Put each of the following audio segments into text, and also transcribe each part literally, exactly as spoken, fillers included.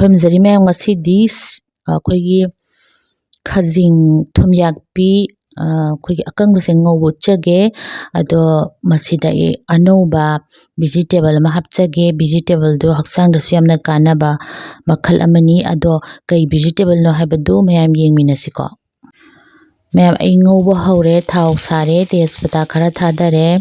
ꯈꯨꯔꯨꯝꯖꯔꯤ ꯃꯌꯥꯝ, ꯉꯁꯤꯗꯤ ꯁ-, ꯑꯩꯈꯣꯏꯒꯤ ꯈꯖꯤꯡ ꯊꯨꯝꯌꯥꯛꯄꯤ, ꯑ, ꯑꯩꯈꯣꯏꯒꯤ ꯑꯀꯪꯕꯁꯦ ꯉꯧꯕ ꯎꯠꯆꯒꯦ꯫ ꯑꯗꯣ ꯃꯁꯤꯗ ꯑꯩ ꯑꯅꯧꯕ vegetable ꯑꯃ ꯍꯥꯞꯆꯒꯦ꯫ Vegetableꯗꯨ ꯍꯛꯆꯥꯡꯗꯁꯨ ꯌꯥꯝꯅ ꯀꯥꯟꯅꯕ ꯃꯈꯜ ꯑꯃꯅꯤ꯫ ꯑꯗꯣ ꯀꯩ vegetableꯅꯣ ꯍꯥꯏꯕꯗꯨ ꯃꯌꯥꯝ ꯌꯦꯡꯃꯤꯟꯅꯁꯤꯀꯣ꯫ ꯃꯌꯥꯝ, ꯑꯩ ꯉꯧꯕ ꯍꯧꯔꯦ, ꯊꯥꯎ ꯁꯥꯔꯦ, ꯇꯦꯖꯄꯇꯥ ꯈꯔ ꯊꯥꯗꯔꯦ꯫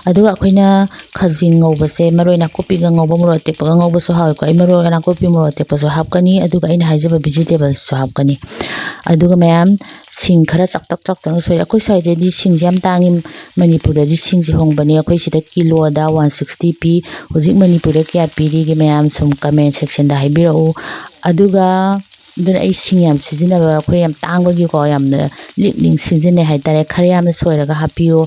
ꯑꯗꯨꯒ ꯑꯩꯈꯣꯏꯅ ꯈꯖꯤꯡ ꯉꯧꯕꯁꯦ ꯃꯔꯣꯏ ꯅꯥꯀꯨꯞꯄꯤꯒ ꯉꯧꯕ, ꯃꯣꯔꯣꯛ ꯑꯇꯦꯛꯄꯒ ꯉꯧꯕꯁꯨ ꯍꯥꯎꯋꯦꯀꯣ꯫ ꯑꯩ ꯃꯔꯣꯏ ꯅꯥꯀꯨꯞꯄꯤ, ꯃꯣꯔꯣꯛ ꯑꯇꯦꯛꯄꯁꯨ ꯍꯥꯞꯀꯅꯤ, ꯑꯗꯨꯒ ꯑꯩꯅ ꯍꯥꯏꯖꯕ vegetableꯁꯨ ꯍꯥꯞꯀꯅꯤ꯫ ꯑꯗꯨꯒ ꯃꯌꯥꯝ, ꯁꯤꯡ ꯈꯔ ꯆꯥꯛꯇꯛ ꯆꯥꯛꯇꯛꯅ ꯁꯣꯏ꯫ ꯑꯩꯈꯣꯏ ꯁ꯭ꯋꯥꯏꯗꯗꯤ ꯁꯤꯡꯁꯦ ꯌꯥꯝ ꯇꯥꯡꯉꯤ, ꯃꯅꯤꯄꯨꯔꯗꯗꯤ ꯁꯤꯡꯁꯦ ꯍꯣꯡꯕꯅꯦ꯫ ꯑꯩꯈꯣꯏ ꯁꯤꯗ ꯀꯤꯂꯣꯗ one sixty ꯄꯤ꯫ ꯍꯧꯖꯤꯛ ꯃꯅꯤꯄꯨꯔꯗ ꯀꯌꯥ ꯄꯤꯔꯤꯒꯦ ꯃꯌꯥꯝ ꯁꯨꯝ comment sectionꯗ ꯍꯥꯏꯕꯤꯔꯛꯎ꯫ ꯑꯗꯨꯒ ꯑꯗꯨꯅ ꯑꯩ ꯁꯤꯡ ꯌꯥꯝ ꯁꯤꯖꯤꯟꯅꯕ, ꯑꯩꯈꯣꯏ ꯌꯥꯝ ꯇꯥꯡꯕꯒꯤꯀꯣ, ꯌꯥꯝꯅ ꯂꯤꯛ ꯂꯤꯡ ꯁꯤꯖꯤꯟꯅꯩ ꯍꯥꯏꯇꯥꯔꯦ꯫ ꯈꯔ ꯌꯥꯝꯅ ꯁꯣꯏꯔꯒ ꯍꯥꯞꯄꯤꯌꯨ꯫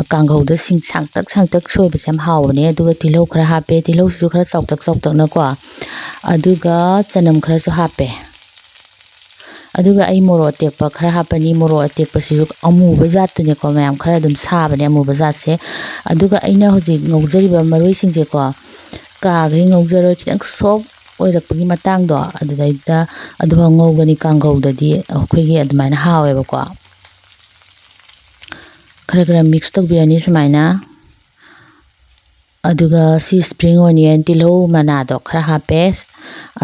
ꯀꯥꯡꯍꯧꯗ ꯁꯤꯡ ꯁꯥꯡꯇꯛ ꯁꯥꯡꯇꯛ ꯁꯣꯏꯕꯁꯦ ꯌꯥꯝ ꯍꯥꯎꯕꯅꯦ꯫ ꯑꯗꯨꯒ ꯇꯤꯜꯍꯧ ꯈꯔ ꯍꯥꯞꯄꯦ, ꯇꯤꯜꯍꯧꯁꯤꯁꯨ ꯈꯔ ꯆꯥꯎꯇꯛ ꯆꯥꯎꯇꯛꯅꯀꯣ꯫ ꯑꯗꯨꯒ ꯆꯅꯝ ꯈꯔꯁꯨ ꯍꯥꯞꯄꯦ꯫ ꯑꯗꯨꯒ ꯑꯩ ꯃꯣꯔꯣꯛ ꯑꯇꯦꯛꯄ ꯈꯔ ꯍꯥꯞꯄꯅꯤ꯫ ꯃꯣꯔꯣꯛ ꯑꯇꯦꯛꯄꯁꯤꯁꯨ ꯑꯃꯨꯕ ꯖꯥꯠꯇꯨꯅꯤꯀꯣ ꯃꯌꯥꯝ, ꯈꯔ ꯑꯗꯨꯝ ꯁꯥꯕꯅꯦ ꯑꯃꯨꯕ ꯖꯥꯠꯁꯦ꯫ ꯑꯗꯨꯒ ꯑꯩꯅ ꯍꯧꯖꯤꯛ ꯉꯧꯖꯔꯤꯕ ꯃꯔꯣꯏꯁꯤꯡꯁꯦꯀꯣ, ꯀꯥꯈꯩ ꯉꯧꯖꯔꯣꯏ, ꯈꯤꯇꯪ soft ꯑꯣꯏꯔꯛꯄꯒꯤ ꯃꯇꯥꯡꯗꯣ, ꯑꯗꯨꯗꯩꯗꯨꯗ ꯑꯗꯨꯐꯥꯎ ꯉꯧꯒꯅꯤ꯫ ꯀꯥꯡꯍꯧꯗꯗꯤ ꯑꯩꯈꯣꯏꯒꯤ ꯑꯗꯨꯃꯥꯏꯅ ꯍꯥꯎꯋꯦꯕꯀꯣ꯫ ꯈꯔ ꯈꯔ mix ꯇꯧꯕꯤꯔꯅꯤ ꯁꯨꯃꯥꯏꯅ꯫ ꯑꯗꯨꯒ ꯁꯤ spring onion, ꯇꯤꯜꯍꯧ ꯃꯅꯥꯗꯣ ꯈꯔ ꯍꯥꯞꯄꯦ꯫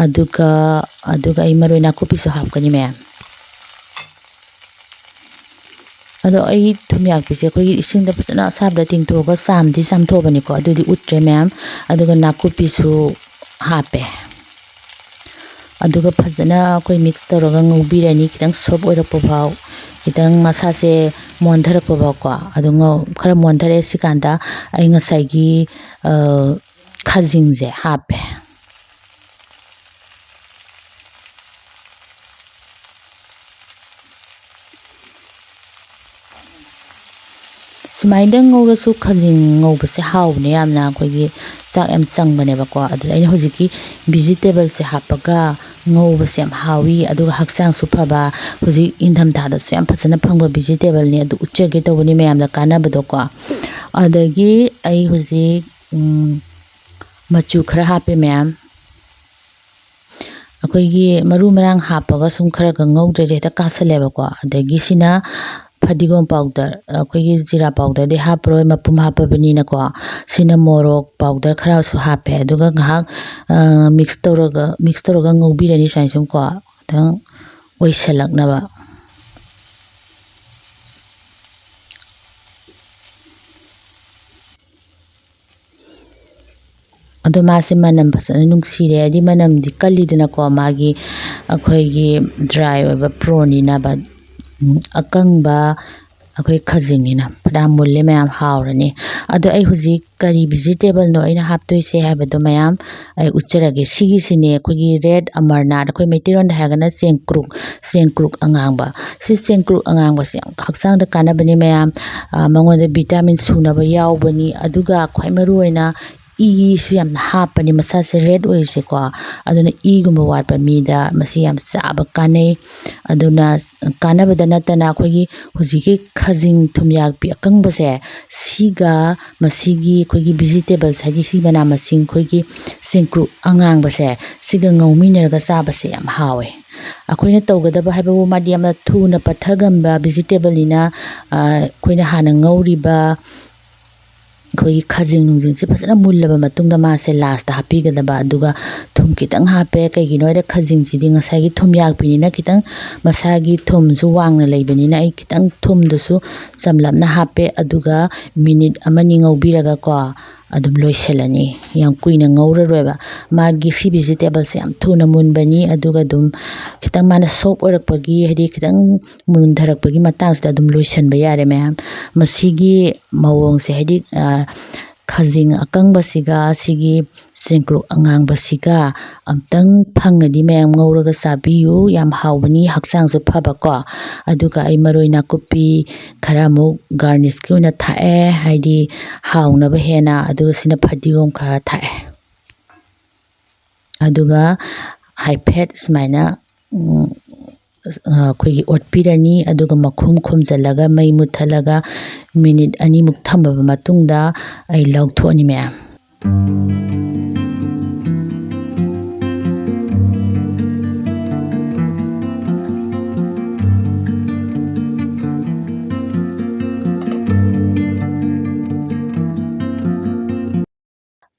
ꯑꯗꯨꯒ, ꯑꯗꯨꯒ ꯑꯩ ꯃꯔꯣꯏ ꯅꯥꯀꯨꯞꯄꯤꯁꯨ ꯍꯥꯞꯀꯅꯤ ꯃꯌꯥꯝ꯫ ꯑꯗꯣ ꯑꯩ ꯊꯨꯝꯌꯥꯛꯄꯤꯁꯦ ꯑꯩꯈꯣꯏꯒꯤ ꯏꯁꯤꯡꯗ ꯐꯖꯅ ꯑꯁꯥꯕꯗ ꯇꯤꯡꯊꯣꯛꯑꯒ ꯆꯥꯝꯗꯤ ꯆꯥꯝꯊꯣꯛꯑꯕꯅꯤꯀꯣ, ꯑꯗꯨꯗꯤ ꯎꯠꯇ꯭ꯔꯦ ꯃꯌꯥꯝ꯫ ꯑꯗꯨꯒ ꯅꯥꯀꯨꯞꯄꯤꯁꯨ ꯍꯥꯞꯄꯦ꯫ ꯑꯗꯨꯒ ꯐꯖꯅ ꯑꯩꯈꯣꯏ mix ꯇꯧꯔꯒ ꯉꯧꯕꯤꯔꯅꯤ, ꯈꯤꯇꯪ soft ꯑꯣꯏꯔꯛꯄ ꯐꯥꯎ꯫ ꯈꯤꯇꯪ ꯃꯁꯥꯁꯦ ꯃꯣꯟꯊꯔꯛꯄ ꯐꯥꯎꯀꯣ꯫ ꯑꯗꯨ ꯉꯧ-, ꯈꯔ ꯃꯣꯟꯊꯔꯛꯑꯦ꯫ ꯁꯤꯀꯥꯟꯗ ꯑꯩ ꯉꯁꯥꯏꯒꯤ, ꯑ, ꯈꯥꯖꯤꯡꯁꯦ ꯍꯥꯞꯄꯦ꯫ ꯁꯨꯃꯥꯏꯅ ꯉꯧꯔꯁꯨ ꯈꯥꯖꯤꯡ ꯉꯧꯕꯁꯦ ꯍꯥꯎꯕꯅꯦ ꯌꯥꯝꯅ, ꯑꯩꯈꯣꯏꯒꯤ ꯆꯥꯛ ꯌꯥꯝ ꯆꯪꯕꯅꯦꯕꯀꯣ꯫ ꯑꯗꯨꯗ ꯑꯩꯅ ꯍꯧꯖꯤꯛꯀꯤ vegetableꯁꯦ ꯍꯥꯞꯄꯒ ꯉꯧꯕꯁꯦ ꯌꯥꯝ ꯍꯥꯎꯋꯤ, ꯑꯗꯨꯒ ꯍꯛꯆꯥꯡꯁꯨ ꯐꯕ, ꯍꯧꯖꯤꯛ ꯏꯪꯊꯝꯊꯥꯗꯁꯨ ꯌꯥꯝ ꯐꯖꯅ ꯐꯪꯕ vegetableꯅꯤ꯫ ꯑꯗꯨ ꯎꯠꯆꯒꯦ ꯇꯧꯕꯅꯤ ꯃꯌꯥꯝꯗ ꯀꯥꯟꯅꯕꯗꯣꯀꯣ꯫ ꯑꯗꯒꯤ ꯑꯩ ꯍꯧꯖꯤꯛ, ꯎꯝ, ꯃꯆꯨ ꯈꯔ ꯍꯥꯞꯄꯦ ꯃꯌꯥꯝ꯫ ꯑꯩꯈꯣꯏꯒꯤ ꯃꯔꯨ ꯃꯔꯥꯡ ꯍꯥꯞꯄꯒ ꯁꯨꯝ ꯈꯔꯒ ꯉꯧꯗ꯭ꯔꯗꯤ ꯍꯦꯛꯇ ꯀꯥꯁꯜꯂꯦꯕꯀꯣ꯫ ꯑꯗꯒꯤ ꯁꯤꯅ ꯐꯗꯤꯒꯣꯝ ꯄꯥꯎꯗꯔ, ꯑꯩꯈꯣꯏꯒꯤ ꯖꯤꯔꯥ ꯄꯥꯎꯗꯔꯗꯤ ꯍꯥꯞꯄꯔꯣꯏ, ꯃꯄꯨꯝ ꯍꯥꯞꯄꯕꯅꯤꯅꯀꯣ꯫ ꯁꯤꯅ ꯃꯣꯔꯣꯛ ꯄꯥꯎꯗꯔ ꯈꯔꯁꯨ ꯍꯥꯞꯄꯦ꯫ ꯑꯗꯨꯒ ꯉꯥꯏꯍꯥꯛ, ꯑ, ꯃꯤꯛꯁ ꯇꯧꯔꯒ, ꯃꯤꯛꯁ ꯇꯧꯔꯒ ꯉꯧꯕꯤꯔꯅꯤ ꯁꯨꯃꯥꯏꯅ ꯁꯨꯝ ꯀꯣ, ꯈꯤꯇꯪ ꯑꯣꯏꯁꯜꯂꯛꯅꯕ꯫ ꯑꯗꯣ ꯃꯥꯁꯦ ꯃꯅꯝ ꯐꯖꯅ ꯅꯨꯡꯁꯤꯔꯦ, ꯍꯥꯏꯗꯤ ꯃꯅꯝꯗꯤ ꯀꯜꯂꯤꯗꯅꯀꯣ, ꯃꯥꯒꯤ, ꯑꯩꯈꯣꯏꯒꯤ ꯗ꯭ꯔꯥꯏ ꯑꯣꯏꯕ ꯄ꯭ꯔꯣꯟꯅꯤꯅꯕ, ꯎꯝ, ꯑꯀꯪꯕ ꯑꯩꯈꯣꯏ ꯈꯖꯤꯡꯅꯤꯅ꯫ ꯐꯅꯌꯥꯝ ꯃꯨꯜꯂꯦ ꯃꯌꯥꯝ, ꯍꯥꯎꯔꯅꯤ꯫ ꯑꯗꯣ ꯑꯩ ꯍꯧꯖꯤꯛ ꯀꯔꯤ ꯚꯤꯖꯤꯇꯦꯕꯜꯅꯣ ꯑꯩꯅ ꯍꯥꯞꯇꯣꯏꯁꯦ ꯍꯥꯏꯕꯗꯣ ꯃꯌꯥꯝ ꯑꯩ ꯎꯠꯆꯔꯒꯦ꯫ ꯁꯤꯒꯤꯁꯤꯅꯦ ꯑꯩꯈꯣꯏꯒꯤ ꯔꯦꯗ ꯑꯃꯔꯅꯥꯠ, ꯑꯩꯈꯣꯏ ꯃꯩꯇꯩꯔꯣꯟꯗ ꯍꯥꯏꯔꯒꯅ ꯆꯦꯡꯀ꯭ꯔꯨꯛ, ꯆꯦꯡꯀ꯭ꯔꯨꯛ ꯑꯉꯥꯡꯕ꯫ ꯁꯤ ꯆꯦꯡꯀ꯭ꯔꯨꯛ ꯑꯉꯥꯡꯕꯁꯦ ꯌꯥꯝ ꯍꯛꯆꯥꯡꯗ ꯀꯥꯟꯅꯕꯅꯤ ꯃꯌꯥꯝ꯫ ꯑ, ꯃꯉꯣꯟꯗ ꯚꯤꯇꯥꯃꯤꯟ ꯁꯨꯅꯕ ꯌꯥꯎꯕꯅꯤ꯫ ꯑꯗꯨꯒ ꯈ꯭ꯋꯥꯏ ꯃꯔꯨ ꯑꯣꯏꯅ ꯏꯁꯨ ꯌꯥꯝꯅ ꯍꯥꯞꯄꯅꯤ, ꯃꯁꯥꯁꯦ ꯔꯦꯗ ꯑꯣꯏꯔꯤꯁꯦꯀꯣ꯫ ꯑꯗꯨꯅ ꯏꯒꯨꯝꯕ ꯋꯥꯠꯄ ꯃꯤꯗ ꯃꯁꯤ ꯌꯥꯝ ꯆꯥꯕ ꯀꯥꯟꯅꯩ꯫ ꯑꯗꯨꯅ ꯀꯥꯟꯅꯕꯗ ꯅꯠꯇꯅ ꯑꯩꯈꯣꯏꯒꯤ ꯍꯧꯖꯤꯛꯀꯤ ꯈꯖꯤꯡ ꯊꯨꯝꯌꯥꯛꯄꯤ ꯑꯀꯪꯕꯁꯦ, ꯁꯤꯒ ꯃꯁꯤꯒꯤ ꯑꯩꯈꯣꯏꯒꯤ ꯚꯤꯖꯤꯇꯦꯕꯜꯁ, ꯍꯥꯏꯗꯤ ꯁꯤ ꯃꯅꯥ ꯃꯁꯤꯡ, ꯑꯩꯈꯣꯏꯒꯤ ꯆꯦꯡꯀ꯭ꯔꯨꯞ ꯑꯉꯥꯡꯕꯁꯦ, ꯁꯤꯒ ꯉꯧꯃꯤꯟꯅꯔꯒ ꯆꯥꯕꯁꯦ ꯌꯥꯝ ꯍꯥꯎꯋꯦ꯫ ꯑꯩꯈꯣꯏꯅ ꯇꯧꯒꯗꯕ ꯍꯥꯏꯕꯕꯨ ꯃꯥꯗꯤ ꯌꯥꯝꯅ ꯊꯨꯅ ꯄꯠꯊꯒꯟꯕ ꯚꯤꯖꯤꯇꯦꯕꯜꯅꯤꯅ, ꯑ, ꯑꯩꯈꯣꯏꯅ ꯍꯥꯟꯅ ꯉꯧꯔꯤꯕ ꯑꯩꯈꯣꯏꯒꯤ ꯈꯖꯤꯡ ꯅꯨꯡꯖꯤꯡꯁꯦ ꯐꯖꯅ ꯃꯨꯜꯂꯕ ꯃꯇꯨꯡꯗ ꯃꯥꯁꯦ ꯂꯥꯁꯇ ꯍꯥꯞꯄꯤꯒꯗꯕ꯫ ꯑꯗꯨꯒ ꯊꯨꯝ ꯈꯤꯇꯪ ꯍꯥꯞꯄꯦ꯫ ꯀꯩꯒꯤꯅꯣ ꯍꯥꯏꯗ ꯈꯖꯤꯡꯁꯤꯗꯤ ꯉꯁꯥꯏꯒꯤ ꯊꯨꯝꯌꯥꯛꯄꯤꯅꯤꯅ ꯈꯤꯇꯪ ꯃꯁꯥꯒꯤ ꯊꯨꯝꯁꯨ ꯋꯥꯡꯅ ꯂꯩꯕꯅꯤꯅ ꯑꯩ ꯈꯤꯇꯪ ꯊꯨꯝꯗꯨꯁꯨ ꯆꯝꯂꯞꯅ ꯍꯥꯞꯄꯦ꯫ ꯑꯗꯨꯒ ꯃꯤꯅꯤꯠ ꯑꯃꯅꯤ ꯉꯧꯕꯤꯔꯒꯀꯣ, ꯑꯗꯨꯝ ꯂꯣꯏꯁꯤꯜꯂꯅꯤ꯫ ꯌꯥꯝ ꯀꯨꯏꯅ ꯉꯧꯔꯔꯣꯏꯕ꯫ ꯃꯥꯒꯤ ꯁꯤ ꯚꯤꯖꯤꯇꯦꯕꯜꯁꯦ ꯌꯥꯝ ꯊꯨꯅ ꯃꯨꯟꯕꯅꯤ꯫ ꯑꯗꯨꯒ ꯑꯗꯨꯝ ꯈꯤꯇꯪ ꯃꯥꯅ ꯁꯣꯞ ꯑꯣꯏꯔꯛꯄꯒꯤ, ꯍꯥꯏꯗꯤ ꯈꯤꯇꯪ ꯃꯨꯟꯊꯔꯛꯄꯒꯤ ꯃꯇꯥꯡꯁꯤꯗ ꯑꯗꯨꯝ ꯂꯣꯏꯁꯤꯟꯕ ꯌꯥꯔꯦ ꯃꯌꯥꯝ꯫ ꯃꯁꯤꯒꯤ ꯃꯑꯣꯡꯁꯦ, ꯍꯥꯏꯗꯤ, ꯑ, ꯈꯖꯤꯡ ꯑꯀꯪꯕꯁꯤꯒ ꯁꯤꯒꯤ ꯆꯦꯡꯀ꯭ꯔꯨꯞ ꯑꯉꯥꯡꯕꯁꯤꯒ ꯑꯝꯇꯪ ꯐꯪꯉꯗꯤ ꯃꯌꯥꯝ ꯉꯧꯔꯒ ꯆꯥꯕꯤꯌꯨ꯫ ꯌꯥꯝ ꯍꯥꯎꯕꯅꯤ, ꯍꯛꯆꯥꯡꯁꯨ ꯐꯕꯀꯣ꯫ ꯑꯗꯨꯒ ꯑꯩ ꯃꯔꯣꯏ ꯅꯥꯀꯨꯞꯄꯤ ꯈꯔ ꯑꯃꯨꯛ ꯒꯥꯔꯅꯤꯁꯀꯤ ꯑꯣꯏꯅ ꯊꯥꯛꯑꯦ, ꯍꯥꯏꯗꯤ ꯍꯥꯎꯅꯕ ꯍꯦꯟꯅ꯫ ꯑꯗꯨꯒ ꯁꯤꯅ ꯐꯗꯤꯒꯣꯝ ꯈꯔ ꯊꯥꯛꯑꯦ꯫ ꯑꯗꯨꯒ ꯍꯥꯏꯐꯦꯠ ꯁꯨꯃꯥꯏꯅ, ꯎꯝ, ꯑ, ꯑꯩꯈꯣꯏꯒꯤ ꯑꯣꯠꯄꯤꯔꯅꯤ꯫ ꯑꯗꯨꯒ ꯃꯈꯨꯝ ꯈꯨꯝꯖꯤꯜꯂꯒ ꯃꯩ ꯃꯨꯠꯊꯠꯂꯒ ꯃꯤꯅꯤꯠ ꯑꯅꯤꯃꯨꯛ ꯊꯝꯃꯕ ꯃꯇꯨꯡꯗ ꯑꯩ ꯂꯧꯊꯣꯛꯑꯅꯤ ꯃꯌꯥꯝ꯫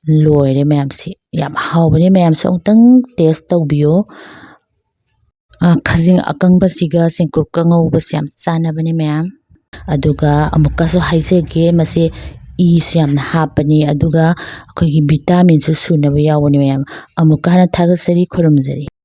ꯂꯣꯏꯔꯦ ꯃꯌꯥꯝꯁꯤ꯫ ꯌꯥꯝ ꯍꯥꯎꯕꯅꯦ ꯃꯌꯥꯝꯁꯨ ꯑꯃꯨꯛꯇꯪ taste ꯇꯧꯕꯤꯌꯣ꯫ ꯑ, ꯈꯖꯤꯡ ꯑꯀꯪꯕꯁꯤꯒ ꯆꯦꯡꯀꯨꯞꯀ ꯉꯧꯕꯁꯦ ꯌꯥꯝ ꯆꯥꯟꯅꯕꯅꯦ ꯃꯌꯥꯝ꯫ ꯑꯗꯨꯒ ꯑꯃꯨꯛꯀꯁꯨ ꯍꯥꯏꯖꯒꯦ, ꯃꯁꯤ ꯏꯁꯨ ꯌꯥꯝꯅ ꯍꯥꯞꯄꯅꯤ, ꯑꯗꯨꯒ ꯑꯩꯈꯣꯏꯒꯤ vitaminꯁꯨ ꯁꯨꯅꯕ ꯌꯥꯎꯕꯅꯤ ꯃꯌꯥꯝ꯫ ꯑꯃꯨꯛꯀ ꯍꯟꯅ ꯊꯥꯒꯠꯆꯔꯤ, ꯈꯨꯔꯨꯝꯖꯔꯤ꯫